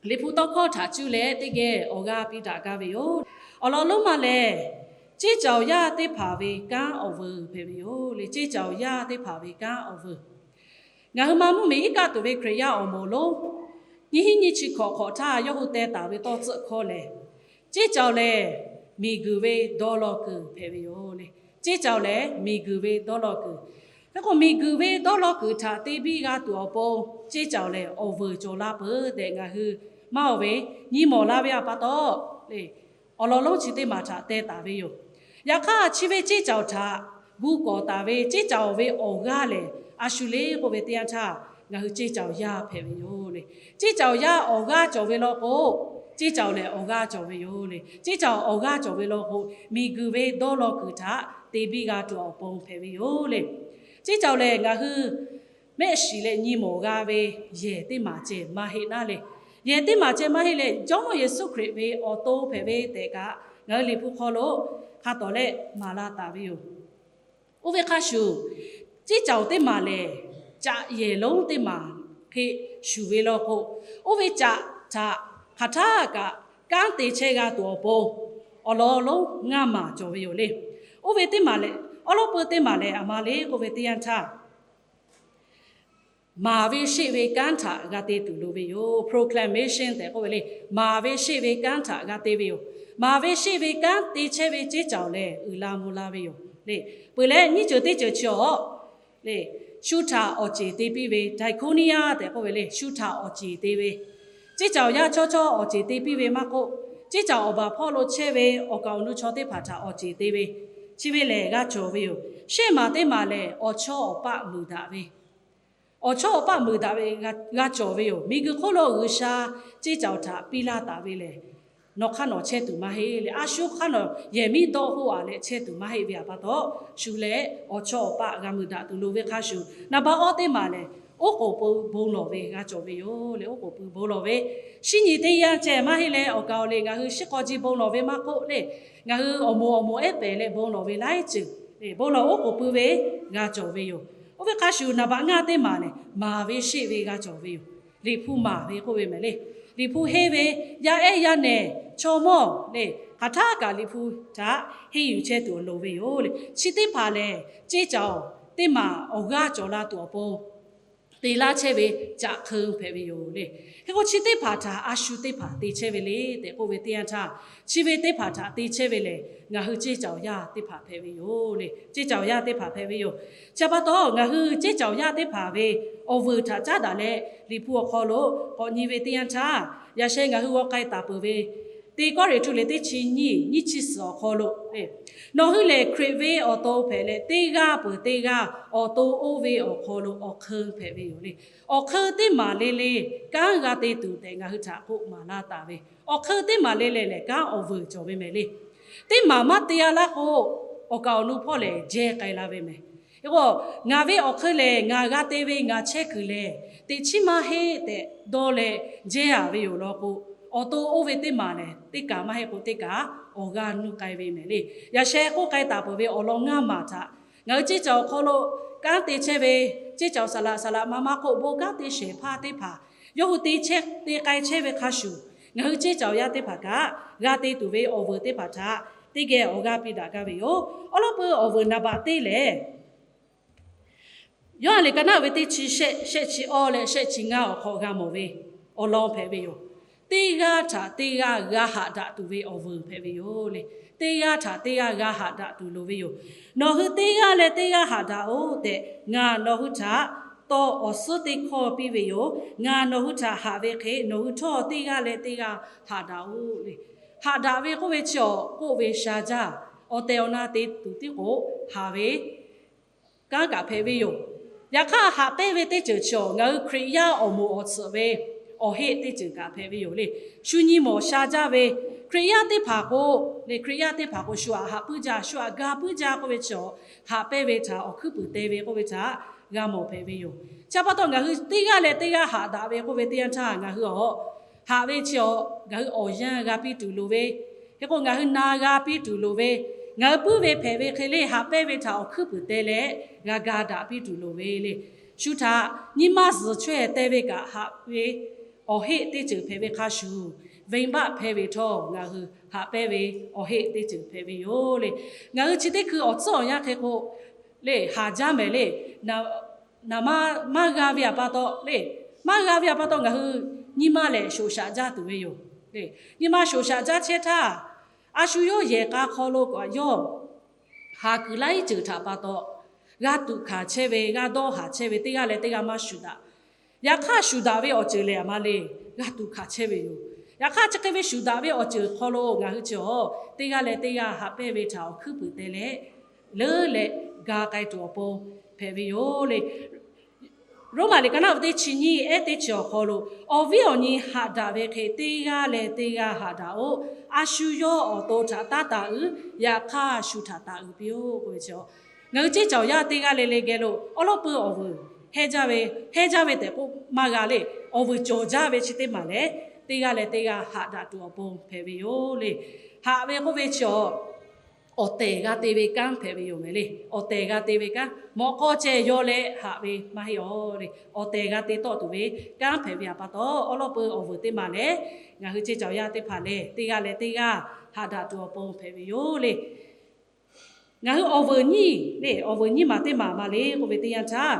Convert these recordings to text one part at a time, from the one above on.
Liꞈ hpu tawˇ hkawˇ htaꞈ cuˇ leh teˇ geh awˬ g'aˇ piˇ daꞈ gaˇ ve yoˬ. Awˬ lawn lonˉ ma lehˬ, ceˇ caoˬ yaˇ teˇ hpaˍ ve kanˉ awˬ veuˬ hpehꞈ ve yoˬ le. Ceˇ caoˬ yaˇ teˇ hpaˍ ve kanˉ awˬ veuˬ. Ngaˬ hui ma mvuhˇ miˬ iˉ kaˆ tuˬ ve Hkriꞈ yaˇ awˬ moˍ lonˉ, nyiˇ hinˉ nyiˇ chi hkawꞈ hk'awꞈ htaˇ yawˇ hui teh taˍ ve tawˇ tcuhˆ hkawˇ lehˬ, ceˇ caoˬ lehˬ miˬ guiˬ ve dawˇ law kuiˬ hpehꞈ ve yoˬ le. Ceˇ caoˬ lehˬ miˬ guiˬ ve dawˇ law kuiˬ. Hk'e k'o, miˬ guiˬ ve dawˇ law kuiˬ htaꞈ te biˇ g'a tuˬ awˬ pon, ceˇ caoˬ lehˬ awˬ veuˬ cawˬ la peuˬ tehꞈ ngaˬ hui maˇ oˬ ve nyi mawˬ la ve a pa taw, awˬ lawn lonˉ chi teˇ maˬ htaꞈ teh taˍ ve yoˬ. Yaꞈ hk'aˇ, chi ve ceˇ caoˬ htaꞈ gu kawˍ taˍ ve ceˇ caoˬ ve awˬ g'aˇ lehˬ, a shu le k'oˆ ve teˇ yanˇ htaˇ, ngaˬ hui ceˇ caoˬ yaˇ hpehꞈ ve yoˬ le. Ceˇ caoˬ yaˇ awˬ g'aˇ cawˬ ve law k'o, ceˇ caoˬ lehˬ awˬ g'aˇ cawˬ ve yoˬ le. Ceˇ caoˬ awˬ g'aˇ cawˬ ve law k'o, miˬ guiˬ ve dawˇ law kuiˬ htaꞈ te biˇ g'a tuˬ awˬ pon hpehꞈ ve yoˬ le. Ceˇ caoˬ lehˬ ngaˬ hui mehˆ shiˍ leh nyi mawˬ g'a ve yehˬ teˇ maˬ ceh maˇ heˆ naˉ le. Yehˬ teˇ maˬ ceh maˇ heˆ leh, Jawˇmawˇ Yeˍsuˆ Hkriꞈ ve awˬ to hpehꞈ ve tehꞈ kaꞈ ngaˬ hui Liꞈ hpu hk'aw lo hk'a tawˍ leh maˍ la taˍ ve yoˬ. Oˇ ve hk'a shuˍ, ceˇ caoˬ teˇ maˬ lehˬ, caꞈ yehˬ lonˉ teˇ maˬ hk'e shuˍ ve law k'o, oˇ ve caꞈ htaꞈ hk'aˬ htaˇ kaꞈ kanˉ te chehˇ g'a tuˬ awˬ pon awˬ lawn lonˉ ngaˇ maˬ cawˬ ve yoˬ le. Oˇ ve teˇ maˬ lehˬ, awˉ lawˉ peu teˇ maˬ lehˬ a ma le k'oˆ ve teˇ yanˇ htaˇ, maˍ ve sheˆ ve kanˉ htaꞈ g'a te tuˬ loˍ ve yoˬ. Proclamation tehꞈ k'oˆ ve le. Maˍ ve sheˆ ve kanˉ htaꞈ g'a te ve yoˬ. Maˍ ve sheˆ ve kanˉ te chehˇ ve ceˇ caoˬ lehˬ uiˍ la mvuh la ve yoˬ le. Peuˬ leh nyiˇ ceuˬ teˇ ceuˬ chi awˬ le, shu htaꞈ awˬ ceˬ te piˇ ve diakonia tehꞈ k'oˆ ve le. Shu htaꞈ awˬ ceˬ te ve, ceˇ caoˬ yaˇ chaw chaw awˬ ceˬ te piˇ ve maˇ k'oˆ, ceˇ caoˬ awˬ baˬ hpawˇ lo chehˇ ve awˬ kaˍ awˬ nu chaw teˇ hpaˍ htaꞈ awˬ ceˬ te ve, chi ve lehˬ g'a cawˬ ve yoˬ. Shehˆ maˬ teˇ maˬ lehˬ, awˬ chawˇ awˬ paˆ muiˬ daꞈ ve awˬ chawˇ awˬ paˆ muiˬ daꞈ ve g'a cawˬ ve yoˬ. Miˬ guiˬ hk'oˆ lo G'uiˬsha ceˇ caoˬ htaꞈ piˇ laˇ taˍ ve lehˬ, nawˬ hk'aˇ nawˬ chehˇ tuˬ maˇ heˆ le. A shu hk'aˇ nawˬ yehˬ miˉ dawˆ hoˆ a leh chehˇ tuˬ maˇ heˆ ve a pa taw, shu leh awˬ chawˇ awˬ paˆ g'a muiˬ daꞈ tuˬ loˍ ve hk'a shuˍ, naˍ baˆ awˇ teˇ maˬ lehˬ, oˉ k'oˍ pui bon lawˬ ve g'a cawˬ ve yoˬ le. Oˉ k'oˍ pui bon lawˬ ve, shinˉ nyi teˇ yanˇ ceh maˇ heˆ leh, awˬ kaˍ awˬ le ngaˬ hui shiˉ k'aw ji bon lawˬ ve maˇ k'oˆ le, ngaˬ hui awˬ moˍ awˬ moˍ ehˉ pehˍ leh bon lawˬ ve laiˉ ceuˬ, bon lawˬ oˉ k'oˍ pui ve g'a cawˬ ve yoˬ. Oˇ ve hk'a shuˍ, naˍ baˆ ngaˇ teˇ maˬ lehˬ, maˍ ve sheˆ ve g'a cawˬ ve yoˬ. Liꞈ hpu maˍ ve k'oˆ ve mehˍ le. Liꞈ hpu henˇ ve, yaˇ ehˉ yaˇ nehˬ chaw mawˇ le, hk'aˬ htaˇ kaꞈ Liꞈ hpu htaꞈ henˇ yuˬ chehˇ tuˬ loˍ ve yoˬ le. Chi teˇ hpaˍ lehˬ, ceˇ caoˬ teˇ maˬ awˬ g'aˇ cawˬ la tuˬ awˬ pon te laˇ chehˇ ve caꞈ hk'eu hpehꞈ ve yoˬ le. Hk'e k'o, chi teˇ hpaˍ htaꞈ a shu teˇ hpaˍ te chehˇ ve le tehꞈ k'oˆ ve teˇ yanˇ htaˇ, chi ve teˇ hpaˍ htaꞈ te chehˇ ve lehˬ, ngaˬ hui ceˇ caoˬ yaˇ teˇ hpaˍ hpehꞈ ve yoˬ le. Ceˇ caoˬ yaˇ teˇ hpaˍ hpehꞈ ve yoˬ. Chi pa taw, ngaˬ hui ceˇ caoˬ yaˇ teˇ hpaˍ ve awˬ veuˬ htaꞈ caˉ daꞈ leh, Liꞈ hpu awˬ hk'aw lo k'awꞈ nyi ve teˇ yanˇ htaˇ, yaꞈ sheh ngaˬ hui g'aw k'ai taˍ peuˬ ve, teˇ Kawˇrenˍhtuˆ liꞈ teˇ chi nyiˇ, nyiˇ chi suhˍ awˬ hk'aw lo, nawˬ hui lehˬ Hkriꞈ ve awˬ to hpehꞈ leh, teˇ g'aˇ peuˬ teˇ g'aˇ awˬ to oˇ ve awˬ hk'aw lo awˬ hk'eun hpehꞈ ve yoˬ le. Awˬ hk'eun teˇ maˬ le le kanˉ g'a te tuˬ tehꞈ ngaˬ hui htaꞈ k'oˆ maˍ laˇ taˍ ve, awˬ hk'eun teˇ maˬ le le lehˬ kanˉ awˬ veuˬ cawˬ ve mehˍ le. Teˇ maˬ maˇ te a laˇ k'o, awˬ kaˍ awˬ nu hpawˇ lehˬ jehˇ k'ai la ve mehˍ. Hk'e k'o, ngaˬ ve awˬ hk'eun lehˬ ngaˬ g'a te ve ngaˬ chehˇ kuiˬ lehˬ, teꞈ chiˉ maˇ heˆ tehꞈ dawˇ leh jehˇ a ve yoˬ law k'o, awˬ to oˇ ve teˇ maˬ lehˬ teˇ kaꞈ maˇ heˆ k'o teˇ kaꞈ awˬ g'aˇ nuˇ k'ai ve mehˍ le. Yaꞈ sheh k'oˆ k'ai taˍ peuˬ ve awˬ lawn ngaˇ maˬ htaꞈ ngaˬ hui ceˇ caoˬ awˬ hk'aw lo kanˉ te chehˇ ve, ceˇ caoˬ saˍ laꞈ saˍ laꞈ ma ma k'oˆ bon kanˉ te shehˍ hpaˇ teˇ hpaˍ yawˇ hui te chehˇ te k'ai chehˇ ve hk'a shuˍ, ngaˬ hui ceˇ caoˬ yaˇ teˇ hpaˍ kaꞈ g'a te tuˬ ve awˬ veuˬ teˇ hpaˍ htaꞈ teˇ geh awˬ g'aˇ piˇ daꞈ gaˇ ve yoˬ. Awˉ lawˉ peu awˬ veuˬ naˍ baꞈ teˇ lehˬ, Yoˇhanˬ liꞈ ka naˆ ve teˇ chi shehˆ, shehˆ chi awˇ leh shehˆ chi ngaˇ awˬ hk'aw g'a mawˬ ve awˬ lawn hpehꞈ ve yoˬ. Teˇ g'aˇ htaꞈ teˇ g'aˇ g'a haꞈ daꞈ tuˬ ve awˬ veuˬ hpehꞈ ve yoˬ le. Teˇ g'aˇ htaꞈ teˇ g'aˇ g'a haꞈ daꞈ tuˬ loˍ ve yoˬ. Nawˬ hui teˇ g'aˇ leh teˇ g'aˇ haꞈ daꞈ-oꞈ tehꞈ, ngaˬ nawˬ hui htaꞈ tawˇ awˬ suhˉ teˇ hkawˇ piˇ ve yoˬ. Ngaˬ nawˬ hui htaꞈ haꞈ ve hk'e, nawˬ hui htawˇ teˇ g'aˇ leh teˇ g'aˇ haꞈ daꞈ-oꞈ le. Haꞈ daꞈ ve k'oˆ ve chi awˬ k'oˆ ve sha jaˇ, awˬ tehˬ awˬ na te tuˬ tiˉ k'o haꞈ ve kanˉ kaꞈ hpehꞈ ve yoˬ. Yaꞈ hk'aˇ, haꞈ pehnˇ ve teˇ ceuˬ chi awˬ ngaˬ hui Hkriꞈ yaˇ awˬ moˍ awˬ tsuhꞈ ve awˬ heˆ teˇ ceuˬ kaꞈ hpehꞈ ve yoˬ le. Shu nyi mawˬ sha jaˇ ve Hkriꞈ yaˇ teˇ hpaˍ k'o, le Hkriꞈ yaˇ teˇ hpaˍ k'o shu htaꞈ haꞈ puiˉ jaˇ, shu htaꞈ ga puiˉ jaˇ k'oˆ ve chi awˬ, haꞈ pehnˇ ve htaꞈ awˬ hkuiˉ puiˍ te ve k'oˆ ve htaꞈ g'a mawˬ hpehꞈ ve yoˬ. Chi pa taw, ngaˬ hui teˇ g'aˇ leh teˇ g'aˇ haꞈ daꞈ ve k'oˆ ve teˇ yanˇ htaˇ, ngaˬ hui awˬ haꞈ ve chi awˬ ngaˬ hui awˬ yanˇ g'a piˇ tuˬ loˍ ve, hk'e k'o ngaˬ hui na g'a piˇ tuˬ loˍ ve, ngaˬ hui puiˉ ve hpehꞈ ve hk'e le haꞈ pehnˇ ve htaꞈ awˬ hkuiˉ puiˍ te leh g'a ga daꞈ piˇ tuˬ loˍ ve le. Shu htaꞈ nyi ma zuhˬ chaweh te ve kaꞈ haꞈ ve awˬ heˆ teˇ ceuˬ hpehꞈ ve hk'a shuˍ, venˇbaˆ hpehˇ ve htawˇ ngaˬ hui haꞈ pehnˇ ve awˬ heˆ teˇ ceuˬ hpehꞈ ve yoˬ le. Ngaˬ hui chi teˇ hkui awˬ tcuhˉ awˬ yanˇ hk'e k'o le, haˍ jaˇ mehˍ le. Naˍ, naˍ ma, maˇ g'a ve awˬ pa taw le, maˇ g'a ve awˬ pa taw ngaˬ hui nyi ma lehˬ shoꞈ shaꞈ jaˇ tuˬ ve yoˬ le. Nyi ma shoꞈ shaꞈ jaˇ chehˇ htaˇ, a shu yawˇ yehˬ k'a hk'aw lo kaꞈ yawˇ haˍ kuiˬ laiˉ ceuˬ htaꞈ pa taw, g'a tuꞈ hkanˍ chehˇ ve, g'a dawˇ haˍ chehˇ ve, teˇ g'aˇ leh teˇ g'aˇ maˇ shuˍ daꞈ. Yaꞈ hk'aˇ shuˍ daꞈ ve awˬ ceuˬ lehˬ aˬ ma le, g'a tuꞈ hkanˍ chehˇ ve yoˬ. Yaꞈ hk'aˇ chi hk'e ve shuˍ daꞈ ve awˬ ceuˬ hk'aw lo ngaˬ hui chi awˬ teˇ g'aˇ leh teˇ g'aˇ haꞈ pehnˇ ve htaꞈ awˬ hkuiˉ puiˍ te leh, leuˉ leh ga k'ai tuˬ awˬ pon hpehꞈ ve yoˬ le. Roˉmaꞈ liꞈ ka naˆ uiˍ teˇ chi nyiˇ ehˉ teˇ chi awˬ hk'aw lo, awˬ viˉ awˬ nyi haꞈ daꞈ ve hk'e teˇ g'aˇ leh teˇ g'aˇ haꞈ daꞈ-oꞈ. A shu yawˇ awˬ to htaꞈ taˇ taˍ uiˍ, yaꞈ hk'aˇ shu htaꞈ taˍ uiˍ piˇ-oˆ k'oˆ ve chi, ngaˬ hui ceˇ caoˬ yaˇ teˇ g'aˇ le le geh lo awˉ lawˉ peuˇ awˬ vuiˬ hehnˇ jaˇ ve, hehnˇ jaˇ ve tehꞈ k'oˆ maˇ g'a le. Awˬ vuiˬ cawˬ jaˇ ve chi teˇ maˬ lehˬ, teˇ g'aˇ leh teˇ g'aˇ haꞈ daꞈ tuˬ awˬ pon hpehꞈ ve yoˬ le. Haꞈ ve k'oˆ ve chi awˬ awˬ tehˬ g'a te ve kanˉ hpehꞈ ve yoˬ mehˍ le. Awˬ tehˬ g'a te ve kanˉ, mawꞈ k'aw ceh yaw leh haꞈ ve maˇ heˆ-oˬ le. Awˬ tehˬ g'a te tawˆ tuˬ ve kanˉ hpehꞈ ve awˬ pa taw, awˉ lawˉ peuˇ awˬ vuiˬ teˇ maˬ lehˬ, ngaˬ hui ceˇ caoˬ yaˇ teˇ hpaˍ lehˬ teˇ g'aˇ leh teˇ g'aˇ haꞈ daꞈ tuˬ awˬ pon hpehꞈ ve yoˬ le. Ngaˬ hui awˬ vuiˬ nyiˇ le, awˬ vuiˬ nyiˇ maˬ teˇ maˬ ma le k'oˆ ve teˇ yanˇ htaˇ,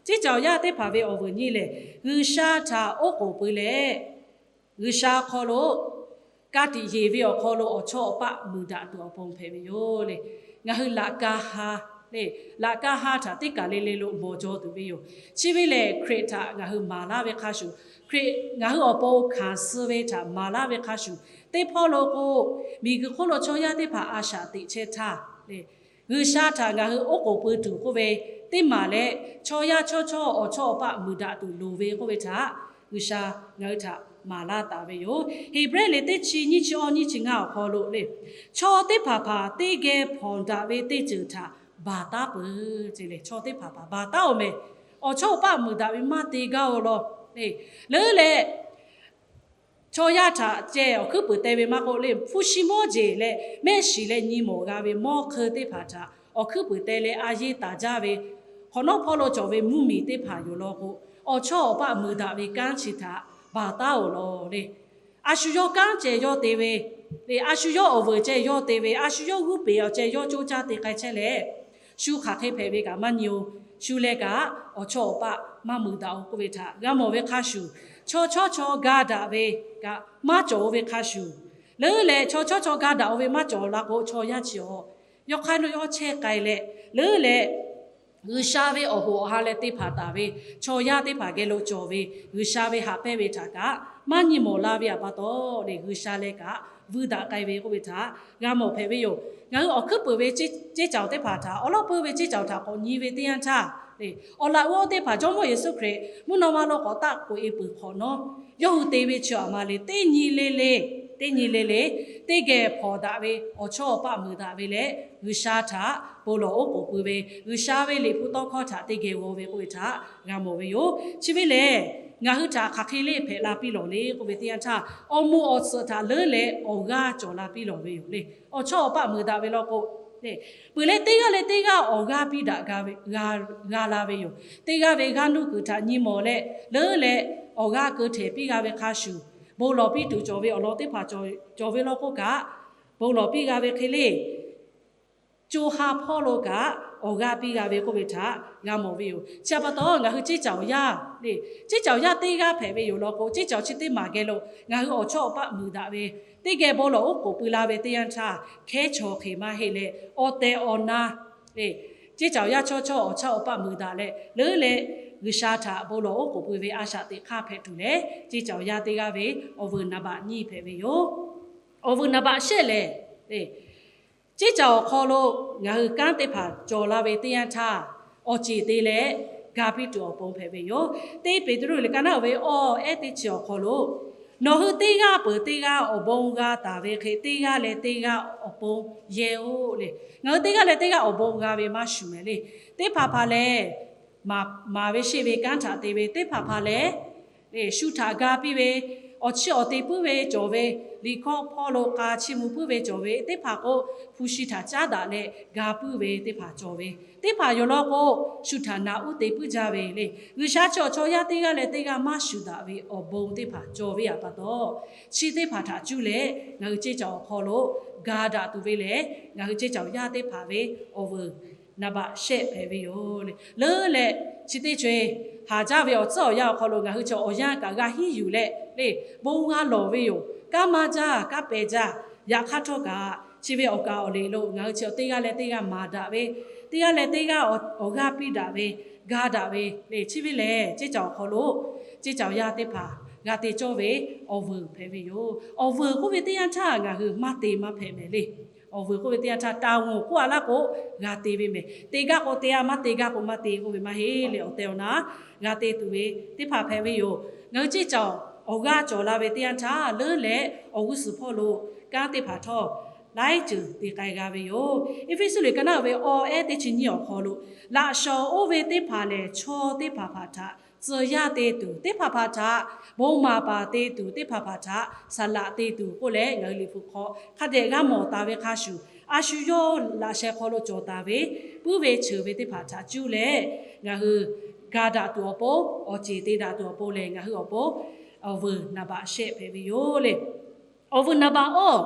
ceˇ caoˬ yaˇ teˇ hpaˍ ve awˬ vuiˬ nyiˇ lehˬ, G'uiˬsha htaꞈ oˉ k'oˍ pui leh, G'uiˬsha hk'aw lo ka tiꞈ yeˬ ve awˬ hk'aw lo awˬ chawˇ awˬ paˆ muiˬ daꞈ tuˬ awˬ pon hpehꞈ ve yoˬ le. Ngaˬ hui laꞈ ka ha le, laꞈ ka ha htaꞈ teˇ kaˬ le le lo mawˬ jaw tuˬ ve yoˬ. Chi ve lehˬ, Hkriꞈ htaꞈ ngaˬ hui maˍ laˇ ve hk'a shuˍ, Hkriꞈ ngaˬ hui awˬ pon hkanˍ suh ve htaꞈ maˍ laˇ ve hk'a shuˍ, teˇ hpawˇ lo k'o, miˬguiˬ hk'oˆ lo chaw yaˇ teˇ hpaˍ a shaꞈ teꞈ chehˇ htaˇ le, G'uiˬsha htaꞈ ngaˬ hui oˉ k'oˍ pui tuˬ k'oˆ ve teˇ maˬ leh, chaw yaˇ chawˇ chawˇ awˬ chawˇ awˬ paˆ muiˬ daꞈ tuˬ loˍ ve k'oˆ ve htaꞈ G'uiˬsha ngaˬ hui htaꞈ maˍ laˇ taˍ ve yoˬ. Heˍbrehˇ liꞈ teˇ chi nyiˇ chi awˇ nyiˇ chi ngaˇ awˬ hk'aw lo le, chaw teˇ hpaˍ hpaˍ teˇ geh hpawnˬ daꞈ ve teˇ ceuˬ htaꞈ baˬ taˉ peuˬ ce le. Chaw teˇ hpaˍ hpaˍ baˬ taˉ-oˬ mehˍ. Awˬ chawˇ awˬ paˆ muiˬ daꞈ ve maˇ te gaˇ-oˬ law le. Leuˉ leh chaw yaˇ htaꞈ ceh awˬ hkuiˉ puiˍ te ve maˇ k'oˆ le, hpu shi mawˇ jeˬ leh mehˆ shiˍ leh nyi mawˬ g'a ve mawˇ hk'eun teˇ hpaˍ htaꞈ awˬ hkuiˉ puiˍ te leh a yeˇ taˍ jaˇ ve, hk'awꞈ nawˉ hpawˇ lo cawˬ ve mvuhˇmiˬ teˇ hpaˍ yoˬ law k'o, awˬ chawˇ awˬ paˆ muiˬ daꞈ ve kanˉ chi htaꞈ baˬ taˉ-oˬ law le. A shu yawˇ kanˉ ceh yawˇ te ve le, a shu yawˇ awˬ vuiˬ ceh yawˇ te ve, a shu yawˇ g'uˇ peˍ awˬ ceh yawˇ coˇ caˇ te k'ai chehˇ leh, shu hk'aˬ hk'e hpehꞈ ve kaꞈ maˇ nyi-oˬ. Shu leh kaꞈ awˬ chawˇ awˬ paˆ maˇ muiˬ daꞈ-oˬ k'oˆ ve htaꞈ g'a mawˬ ve hk'a shuˍ, chaw chawˇ chaw ga daꞈ ve kaꞈ maˇ cawˬ-o ve hk'a shuˍ, leuˉ leh chaw chawˇ chaw ga daꞈ-o ve maˇ cawˬ la k'o, chaw yaˇ chi awˬ yawˇ hk'aˇ yawˇ chehˇ k'ai leh, leuˉ leh G'uiˬsha ve awˬ hoꞈ awˬ ha leh te hpanˍ taˍ ve chaw yaˇ teˇ hpaˍ geh lo cawˬ ve G'uiˬsha ve haꞈ pehnˇ ve htaꞈ kaꞈ maˇ nyi mawˬ la ve awˬ pa taw le, G'uiˬsha leh kaꞈ vuiˇ daꞈ k'ai ve k'oˆ ve htaꞈ g'a mawˬ hpehꞈ ve yoˬ. Ngaˬ hui awˬ hkuiˉ puiˍ ve ceˇ caoˬ teˇ hpaˍ htaꞈ, awˉ lawˉ peuˇ ve ceˇ caoˬ htaꞈ k'awꞈ nyi ve teˇ yanˇ htaˇ le, awˬ laꞈ g'awˇ teˇ hpaˍ Jawˇmawˇ Yeˍsuˆ Hkriꞈ mvuhˇ naw ma lo k'awꞈ taˆ k'oꞈ-e peuˬ hk'awꞈ nawˉ, yawˇ hui te ve chi aˬ ma le, teˇ nyi le le, teˇ nyi le le, teˇ geh hpawnˬ daꞈ ve, awˬ chawˇ awˬ paˆ muiˬ daꞈ ve leh, G'uiˬsha htaꞈ bon lawˬ oˉ k'oˍ pui ve, G'uiˬsha ve liꞈ hpu tawˇ hkawˇ htaꞈ teˇ geh g'aw ve k'oˆ ve htaꞈ g'a mawˬ ve yoˬ. Chi ve lehˬ, ngaˬ hui htaꞈ hk'aˬ hk'e le hpehꞈ la piˇ lawˬ le k'oˆ ve teˇ yanˇ htaˇ, awˬ moˍ awˬ tsuhꞈ htaꞈ leuˉ leh awˬ g'aˇ cawˬ la piˇ lawˬ ve yoˬ le. Awˬ chawˇ awˬ paˆ muiˬ daꞈ ve law k'o, peuˬ leh teˇ g'aˇ leh teˇ g'aˇ awˬ g'aˇ piˇ daꞈ g'a la ve yoˬ. Teˇ g'aˇ ve g'aˇ nuˇ kuiˬ htaꞈ nyi mawˬ leh, leuˉ leh awˬ g'aˇ keu htehˍ piˇ g'a ve hk'a shuˍ, bon lawˬ piˇ tuˬ cawˬ ve awˬ lawn teˇ hpaˍ cawˬ ve law k'oˆ kaꞈ, bon lawˬ piˇ g'a ve hk'e le, co ha hpawˇ lo kaꞈ awˬ g'aˇ piˇ g'a ve k'oˆ ve htaꞈ g'a mawˬ ve yoˬ. Chi pa taw, ngaˬ hui ceˇ caoˬ yaˇ le, ceˇ caoˬ yaˇ teˇ g'aˇ hpehꞈ ve yoˬ law k'o, ceˇ caoˬ chi teˇ maˬ geh lo ngaˬ hui awˬ chawˇ awˬ paˆ muiˬ daꞈ ve, teˇ geh bon lawˬ oˉ k'oˍ pui la ve teˇ yanˇ htaˇ, hkehˉ chaw hk'e maˇ heˆ leh, awˬ tehˬ awˬ na le, ceˇ caoˬ yaˇ chawˇ chawˇ awˬ chawˇ awˬ paˆ muiˬ daꞈ leh, leuˉ leh G'uiˬsha htaꞈ bon lawˬ oˉ k'oˍ pui ve a shaꞈ teꞈ hk'aˇ hpehꞈ tuˬ leh, ceˇ caoˬ yaˇ teˇ g'aˇ ve awˬ vuiˬ naˍ baꞈ nyiˇ hpehꞈ ve yoˬ. Awˬ vuiˬ naˍ baꞈ shehˆ lehˬ le, ceˇ caoˬ awˬ hk'aw lo ngaˬ hui kanˉ teˇ hpaˍ cawˬ la ve teˇ yanˇ htaˇ, awˬ ceˬ te leh ga piˇ tuˬ awˬ pon hpehꞈ ve yoˬ. Teˇ Peˍtruˆ liꞈ ka naˆ uiˍ ve awˇ ehˉ teˇ chi awˬ hk'aw lo, nawˬ hui teˇ g'aˇ peuˬ teˇ g'aˇ awˬ bon g'a taˍ ve hk'e, teˇ g'aˇ leh teˇ g'aˇ awˬ pon yehˇ-oˆ le. Ngaˬ hui teˇ g'aˇ leh teˇ g'aˇ awˬ bon g'a ve maˇ shuˍ mehˍ le. Teˇ hpaˍ hpaˍ lehˬ, maˍ ve sheˆ ve kanˉ htaꞈ te ve, teˇ hpaˍ hpaˍ lehˬ, shu htaꞈ ga piˇ ve, awˬ chiˇ awˬ te puiˉ ve cawˬ ve, liꞈ hkawˇ hpawˇ lo k'a chiˇ mvuh puiˉ ve cawˬ ve teˇ hpaˍ k'o, hpu shi htaꞈ caˉ daꞈ leh ga puiˉ ve teˇ hpaˍ cawˬ ve, teˇ hpaˍ yoˬ law k'o, shu htaꞈ naꞈ uˉ te puiˉ jaˇ ve le. G'uiˬsha chi awˬ chaw yaˇ teˇ g'aˇ leh teˇ g'aˇ maˇ shuˍ daꞈ ve awˬ bon teˇ hpaˍ cawˬ ve yaꞈ pa taw, chi teˇ hpaˍ htaꞈ cuˇ leh ngaˬ hui ceˇ caˬ awˬ hk'aw lo ga daꞈ tuˬ ve lehˬ, ngaˬ hui ceˇ caˬ awˬ yaˇ teˇ hpaˍ ve awˬ vuiˬ naˍ baꞈ shehˆ hpehꞈ ve yoˬ le. Leuˉ leh chi teˇ co-e haˍ jaˇ ve awˬ tcuhˉ awˬ yanˇ awˬ hk'aw lo ngaˬ hui chi awˬ yanˇ kaꞈ g'a hiˉ yuˬ leh le, bon g'a lawˬ ve yoˬ. Kanˉ maˇ jaˇ, kanˉ pehˬ jaˇ. Yaꞈ hk'aˇ htawˇ kaꞈ, chi ve awˬ kaˍ awˬ liꞈ lo ngaˬ hui chi teˇ g'aˇ leh teˇ g'aˇ maˍ daꞈ ve, teˇ g'aˇ leh teˇ g'aˇ awˬ g'aˇ piˇ daꞈ ve, ga daꞈ ve le. Chi ve lehˬ, ceˇ caˬ awˬ hk'aw lo ceˇ caˬ awˬ yaˇ teˇ hpaˍ g'a te cawˇ ve awˬ vuiˬ hpehꞈ ve yoˬ. Awˬ vuiˬ k'oˆ ve teˇ yanˇ htaˇ ngaˬ hui maˇ te maˇ hpehꞈ mehˍ le. Awˬ vuiˬ k'oˆ ve teˇ yanˇ htaˇ တာဝန် k'oˆ a laˇ k'o, g'a te ve mehˍ. Te gaˇ k'o te a, maˇ te gaˇ k'o maˇ te k'oˆ ve maˇ heˆ le. Awˬ tehˬ awˬ na g'a te tuˬ ve teˇ hpaˍ hpehꞈ ve yoˬ. Ngaˬ hui ceˇ caˬ awˬ g'aˇ cawˬ la ve teˇ yanˇ htaˇ, leuˉ leh awˬ g'uˇ suhˍ hpawˇ lo kanˉ teˇ hpaˍ htawˇ laiˉ ceuˬ te k'ai g'a ve yoˬ. Eˇfeˇsuꞈ liꞈ ka naˆ ve awˬ ehˉ teˇ chi nyiˇ awˬ hk'aw lo, laꞈ shawˍ oˇ ve teˇ hpaˍ lehˬ, chaw teˇ hpaˍ hpaˍ htaꞈ tcuh yaˇ te tuˬ, teˇ hpaˍ hpaˍ htaꞈ bon maˍ paˍ te tuˬ, teˇ hpaˍ hpaˍ htaꞈ saˍ laꞈ te tuˬ k'oˆ leh, ngaˬ hui liꞈ hpu hk'aw hk'a dehꞈ g'a mawˬ taˍ ve hk'a shuˍ, a shu yawˇ laꞈ sheh hk'aw lo cawˬ taˍ ve puiˉ ve cheuˬ ve teˇ hpaˍ htaꞈ cuˇ leh, ngaˬ hui ga daꞈ tuˬ awˬ pon, awˬ ceˬ te daꞈ tuˬ awˬ pon lehˬ, ngaˬ hui awˬ pon awˬ vuiˬ naˍ baꞈ shehˆ hpehꞈ ve yoˬ le. Awˬ vuiˬ naˍ baꞈ awˇ,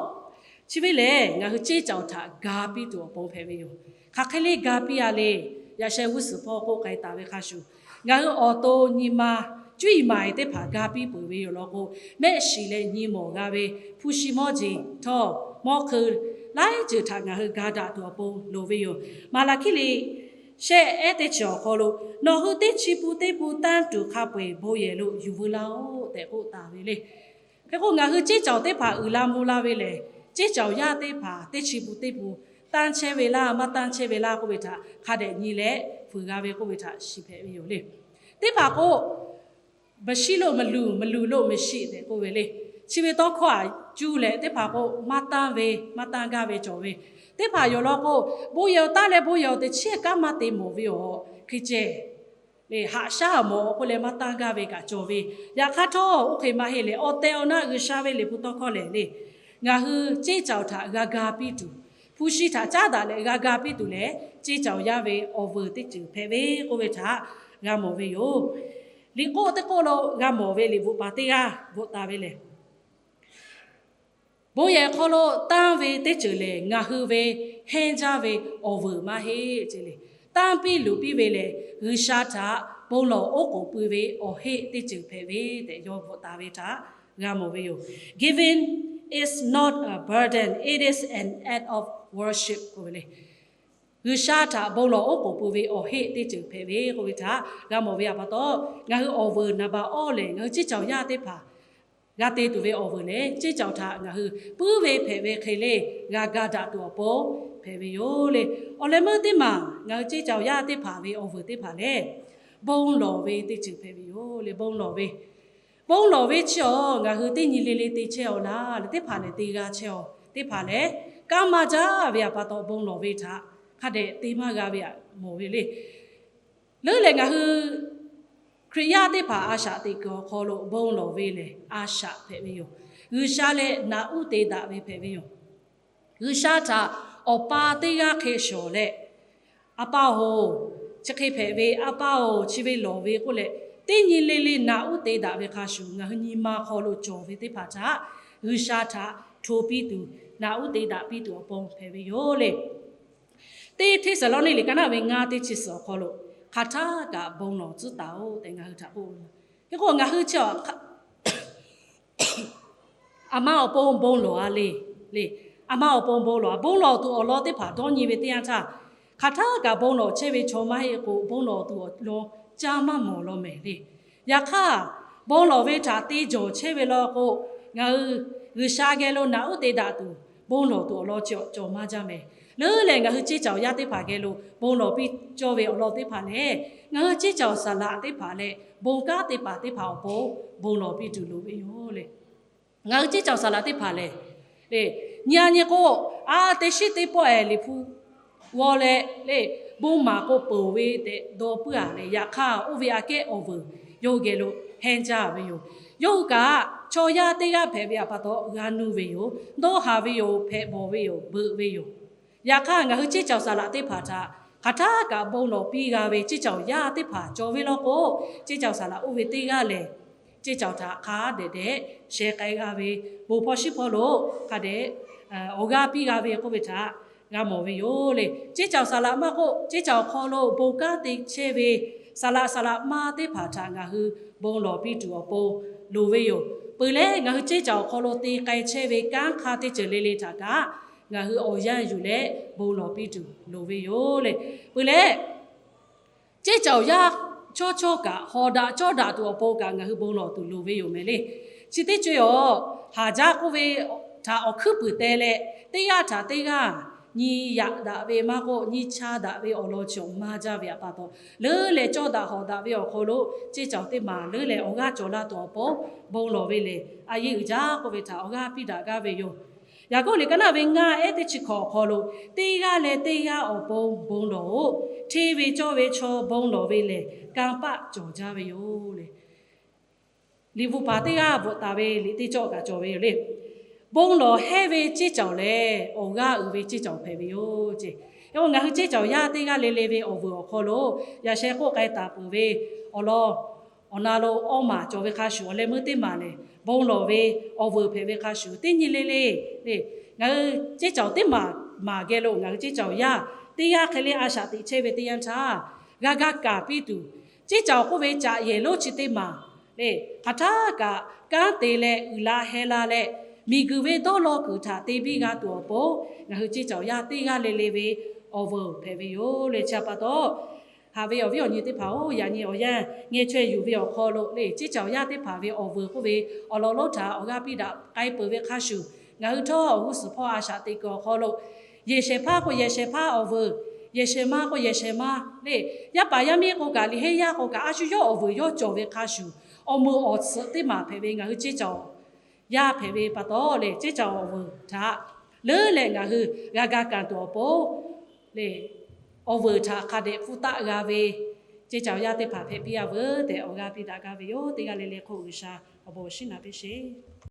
chi ve lehˬ ngaˬ hui ceˇ caˬ htaꞈ ga piˇ tuˬ awˬ pon hpehꞈ ve yoˬ. Hk'aˬ hk'e le ga piˇ a le. Yaꞈ sheh g'uˇ suhˍ hpawˇ k'oˆ k'ai taˍ ve hk'a shuˍ, ngaˬ hui awˬ to nyi ma cuˇ yiˍ maˍ yiˍ teˇ hpaˍ ga piˇ peuˬ ve yoˬ law k'o, mehˆ shiˍ leh nyi mawˬ g'a ve hpu shi mawˇ jeˬ htawˇ, mawˇ hk'eun laiˉ ceuˬ htaꞈ ngaˬ hui ga daꞈ tuˬ awˬ pon loˍ ve yoˬ. Maˍlaˍhkiˆ liꞈ shehˆ ehˉ teˇ chi awˬ hk'aw lo, nawˬ hui teˇ chi pun teˇ pun tanˇ tuˬ hk'a peu-eˬ bon yehˬ lo yuˬ veu laˇ-oˆ tehꞈ k'oˆ taˍ ve le. Hk'e k'o, ngaˬ hui ceˇ caˬ teˇ hpaˍ uiˍ la mvuh la ve lehˬ, ceˇ caˬ yaˇ teˇ hpaˍ teˇ chi pun teˇ pun tanˇ chehˇ ve laˇ, maˇ tanˇ chehˇ ve laˇ k'oˆ ve htaꞈ hk'a dehꞈ nyi leh fuiˍ g'a ve k'oˆ ve htaꞈ shiˍ hpehꞈ ve yoˬ le. Teˇ hpaˍ k'o, မရှိလို့ မလူ, မလူလို့ မရှိ tehꞈ k'oˆ ve le. Chi ve tawˇ hkawˇ aꞈ cuˇ leh teˇ hpaˍ k'o, maˇ tanˇ ve, maˇ tanˇ gaˇ ve cawˬ ve teˇ hpaˍ yoˬ law k'o, bon yehˬ awˬ taˉ leh bon yehˬ awˬ teꞈ chiˉ kanˉ maˇ te mawˬ ve awˬ hk'e ceh le, haꞈ shaˉ mawˬ k'oˆ leh maˇ tanˇ gaˇ ve kaꞈ cawˬ ve. Yaꞈ hk'aˇ htawˇ oˇ hk'e maˇ heˆ leh, awˬ tehˬ awˬ na G'uiˬsha ve liꞈ hpu tawˇ hkawˇ lehˬ le, ngaˬ hui ceˇ caˬ htaꞈ g'a ga piˇ tuˬ, hpu shi htaꞈ caˉ daꞈ leh g'a ga piˇ tuˬ lehˬ, ceˇ caˬ yaˇ ve awˬ vuiˬ teˇ ceuˬ hpehꞈ ve k'oˆ ve htaꞈ g'a mawˬ ve yoˬ. Liꞈ k'oˆ teˇ k'oˆ lo g'a mawˬ ve liꞈ bvuhꞈ paˍ teˇ g'aˇ bvuhꞈ taˍ ve lehˬ, bon yehˬ hk'aw lo tanˇ ve teˇ ceuˬ lehˬ, ngaˬ hui ve hehnˇ jaˇ ve awˬ vuiˬ maˇ heˆ ce le. Tanˇ piˇ luˬ piˇ ve lehˬ, G'uiˬsha htaꞈ bon lawˬ oˉ k'oˍ pui ve awˬ heˆ teˇ ceuˬ hpehꞈ ve tehꞈ yawˇ bvuhꞈ taˍ ve htaꞈ g'a mawˬ ve yoˬ. Giving is not a burden, it is an act of worship k'oˆ ve le. G'uiˬsha htaꞈ bon lawˬ oˉ k'oˍ pui ve awˬ heˆ teˇ ceuˬ hpehꞈ ve k'oˆ ve htaꞈ g'a mawˬ ve aꞈ pa taw, ngaˬ hui awˬ vuiˬ naˍ baꞈ awˇ lehˬ, ngaˬ hui ceˇ caˬ yaˇ teˇ hpaˍ g'a te tuˬ ve awˬ vuiˬ lehˬ, ceˇ caˬ htaꞈ ngaˬ hui puiˉ ve hpehꞈ ve hk'e le g'a ga daꞈ tuˬ awˬ pon hpehꞈ ve yoˬ le. Awˬ leh meuˇ teˇ maˬ ngaˬ hui ceˇ caˬ yaˇ teˇ hpaˍ ve awˬ vuiˬ teˇ hpaˍ lehˬ, bon lawˬ ve teˇ ceuˬ hpehꞈ ve yoˬ le. Bon lawˬ ve, bon lawˬ ve chi awˬ ngaˬ hui teˇ nyi le le te chehˇ awˬ laˇ leh, teˇ hpaˍ lehˬ te g'a chehˇ awˬ, teˇ hpaˍ lehˬ kanˉ maˇ jaˇ ve aꞈ pa taw bon lawˬ ve htaꞈ hk'a dehꞈ te maˇ g'a ve aꞈ mawˬ ve le. Leuˉ leh ngaˬ hui Hkriꞈ yaˇ teˇ hpaˍ a shaꞈ teꞈ kuiˬ awˬ hk'aw lo bon lawˬ ve lehˬ, a shaꞈ hpehꞈ ve yoˬ. G'uiˬsha leh naꞈ uˉ te daꞈ ve hpehꞈ ve yoˬ. G'uiˬsha htaꞈ awˬ pa teˇ g'aˇ hk'e shawˍ leh, A pa-oˬ, chi hk'e hpehꞈ ve, A pa-oˬ, chi ve lawˬ ve k'oˆ leh, teˇ nyi le le naꞈ uˉ te daꞈ ve hk'a shuˍ, ngaˬ hui nyi ma hk'aw lo cawˬ ve teˇ hpaˍ htaꞈ G'uiˬsha htaꞈ hto piˇ tuˬ, naꞈ uˉ te daꞈ piˇ tuˬ awˬ pon hpehꞈ ve yoˬ le. Teˇ Hteˇsaˍlawˇniˆ liꞈ ka naˆ ve ngaˇ teˇ chi suhˍ awˬ hk'aw lo hk'aˬ htaˇ kaꞈ bon lawˬ tcuhˉ taˍ-oˬ tehꞈ ngaˬ hui htaꞈ k'oˆ ve. Hk'e k'o ngaˬ hui chi a ma awˬ pon bon lawˬ a le, le, a ma awˬ pon bon lawˬ a, bon lawˬ tuˬ awˬ lawn teˇ hpaˍ dawˇ nyi ve teˇ yanˇ htaˇ, hk'aˬ htaˇ kaꞈ bon lawˬ chehˇ ve chaw maˇ heˆ k'o, bon lawˬ tuˬ awˬ lawn caˇ maˇ mawˬ law mehˍ le. Yaꞈ hk'aˇ, bon lawˬ ve htaꞈ te jawˬ chehˇ ve law k'o, ngaˬ hui G'uiˬsha geh lo naꞈ uˉ te daꞈ tuˬ bon lawˬ tuˬ awˬ lawn chi cawˬ maˇ jaˇ mehˍ. Leuˉ lehˬ ngaˬ hui ceˇ caˬ yaˇ teˇ hpaˍ geh lo bon lawˬ piˇ cawˇ ve awˬ lawn teˇ hpaˍ lehˬ, ngaˬ hui ceˇ caˬ saˍ laꞈ teˇ hpaˍ leh bon kanˉ te paˍ teˇ hpaˍ awˬ pon bon lawˬ piˇ tuˬ loˍ ve yoˬ le. Ngaˬ hui ceˇ caˬ saˍ laꞈ teˇ hpaˍ lehˬ, le, nyi a nyi k'o, a te shiˉ teˇ pawˆ ehˍ liꞈ hpu g'aw leh le, bon maˍ k'o peuˬ ve tehꞈ dawˇ puiˉ a leh, yaꞈ hk'aˇ oˇ ve aꞈ kehˉ awˬ vuiˬ yawˇ hui geh lo hehnˇ jaˇ ve yoˬ. Yawˇ hui kaꞈ Chaw yaˇ teˇ g'aˇ hpehꞈ ve pa taw g'a nuˇ ve yoˬ. Dawˇ haˍ ve yoˬ. Hpehꞈ bawˬ ve yoˬ. Beuꞈ ve yoˬ. Yaꞈ hk'aˇ, ngaˬ hui ceunˇ caoˬ saˍ laꞈ teˇ hpaˍ htaꞈ hk'aˬ htaˇ kaꞈ bon lawˬ piˇ g'a ve, ceunˇ caoˬ yaˇ teˇ hpaˍ cawˬ ve law k'o, ceunˇ caoˬ saˍ laꞈ oˇ ve teˇ g'aˇ lehˬ, ceunˇ caoˬ htaꞈ hk'a dehꞈ dehꞈ sheh k'ai g'a ve, bon hpawˇ shiˉ hpawˇ lo hk'a dehꞈ awˬ g'aˇ piˇ g'a ve k'oˆ ve htaꞈ g'a mawˬ ve yoˬ le. Ceunˇ caoˬ saˍ laꞈ maˇ k'oˆ, ceunˇ caoˬ awˬ hk'aw lo bon kanˉ te chehˇ ve saˍ laꞈ saˍ laꞈ ma teˇ hpaˍ htaꞈ ngaˬ hui bon lawˬ piˇ tuˬ awˬ pon loˍ ve yoˬ. Peuˬ leh, ngaˬ hui ceunˇ caoˬ awˬ hk'aw lo te k'ai chehˇ ve kanˉ hk'aˇ teˇ ceuˬ le le htaꞈ kaꞈ ngaˬ hui awˬ yanˇ yuˬ leh bon lawˬ piˇ tuˬ loˍ ve yoˬ le. Peuˬ leh, ceunˇ caoˬ yaˇ chawˇ chawˇ kaꞈ hawˍ daꞈ cawˇ daꞈ tuˬ awˬ pon kaꞈ ngaˬ hui bon lawˬ tuˬ loˍ ve yoˬ mehˍ le. Chi teˇ co-e awˬ haˍ jaˇ k'oˆ ve htaꞈ awˬ hkuiˉ puiˍ teh leh, teˇ g'aˇ htaꞈ teˇ g'aˇ nyi yaꞈ daꞈ ve maˇ k'oˆ, nyi cha daꞈ ve awˬ lawn chi awˬ maˇ jaˇ ve pa taw, leuˉ leh cawˇ daꞈ hawˍ daꞈ ve awˬ hk'aw lo ceunˇ caoˬ teˇ maˬ leuˉ leh awˬ g'aˇ cawˬ laˇ tuˬ awˬ pon bon lawˬ ve lehˬ, a yeˇ uiˍ jaˇ k'oˆ ve htaꞈ awˬ g'aˇ piˇ daꞈ gaˇ ve yoˬ. Yaˍkoˆ liꞈ ka naˆ ve ngaˇ ehˉ teˇ chi hkawꞈ awˬ hk'aw lo, teˇ g'aˇ leh teˇ g'aˇ awˬ pon bon lawˬ-oꞈ. Hteˇ ve cawˇ ve chaw bon lawˬ ve lehˬ, kanˇ paˆ cawˬ jaˇ ve yoˬ le. Liꞈ bvuhꞈ paˍ teˇ g'aˇ bvuhꞈ taˍ ve liꞈ teˇ cawˇ kaꞈ cawˬ ve yoˬ le. Bon lawˬ hehˇ ve ceunˇ caoˬ lehˬ, awˬ g'aˇ uiˍ ve ceunˇ caoˬ hpehꞈ ve yoˬ ce. Ngaˬ hui ceunˇ caoˬ yaˇ teˇ g'aˇ le le ve awˬ vuiˬ awˬ hk'aw lo, yaꞈ sheh k'oˆ k'ai taˍ peuˬ ve awˬ lawn awˬ na lo awˇ maˬ cawˬ ve hk'a shuˍ, awˬ leh meuˇ teˇ maˬ lehˬ bon lawˬ ve awˬ vuiˬ hpehꞈ ve hk'a shuˍ, teˇ nyi le le le, ngaˬ hui ceunˇ caoˬ teˇ maˬ maˬ geh lo ngaˬ hui ceunˇ caoˬ yaˇ teˇ g'aˇ hk'e le a shaꞈ teꞈ chehˇ ve teˇ yanˇ htaˇ, g'a ga kaˍ piˇ tuˬ, ceunˇ caoˬ k'oˆ ve caꞈ yehˬ lonˉ chi teˇ maˬ le, hk'aˬ htaˇ kaꞈ kanˉ te leh uiˍ la heh la leh, miˬguiˬ ve dawˇ law kuiˬ htaꞈ te biˇ g'a tuˬ awˬ pon, ngaˬ hui ceunˇ caoˬ yaˇ teˇ g'aˇ le le ve awˬ vuiˬ hpehꞈ ve yoˬ le. Chi pa taw, haꞈ ve awˬ viˉ awˬ nyi teˇ hpaˍ-oˬ, yaꞈ nyi awˬ yanˇ ngeh chaweh yuˬ ve awˬ hk'aw lo le, ceunˇ caoˬ yaˇ teˇ hpaˍ ve awˬ vuiˬ k'oˆ ve awˬ lawn lonˉ htaꞈ awˬ g'aˇ piˇ daꞈ k'ai peuˬ ve hk'a shuˍ, ngaˬ hui htawˇ awˬ g'uˇ suhˍ hpawˇ a shaꞈ teꞈ kuiˬ awˬ hk'aw lo, yehˬ shehˍ hpaˇ k'o yehˬ shehˍ hpaˇ awˬ vuiˬ, yehˬ shehˍ ma k'o yehˬ shehˍ ma le, yaˇ paˍ yaˇ miˇ k'o kaꞈ, liꞈ hehnˇ yaˇ k'o kaꞈ, a shu yawˇ awˬ vuiˬ yawˇ cawˬ ve hk'a shuˍ, awˬ moˍ awˬ tsuhꞈ teˇ maˬ hpehꞈ ve ngaˬ hui ceunˇ caoˬ yaˇ hpehꞈ ve pa taw lehˬ, ceunˇ caoˬ awˬ vuiˬ htaꞈ leuˉ leh ngaˬ hui g'a ga kaˍ tuˬ awˬ pon le, awˬ vuiˬ htaꞈ hk'a dehꞈ pfuhˇ taˆ g'a ve ceunˇ caoˬ yaˇ teˇ hpaˍ hpehꞈ piˇ-a veuˬ tehꞈ awˬ g'aˇ piˇ daꞈ gaˇ ve yoˬ. Teˇ g'aˇ le le hk'oˆ G'uiˬsha awˬ bon awˬ shinˉ naꞈ piˇ sheˍ.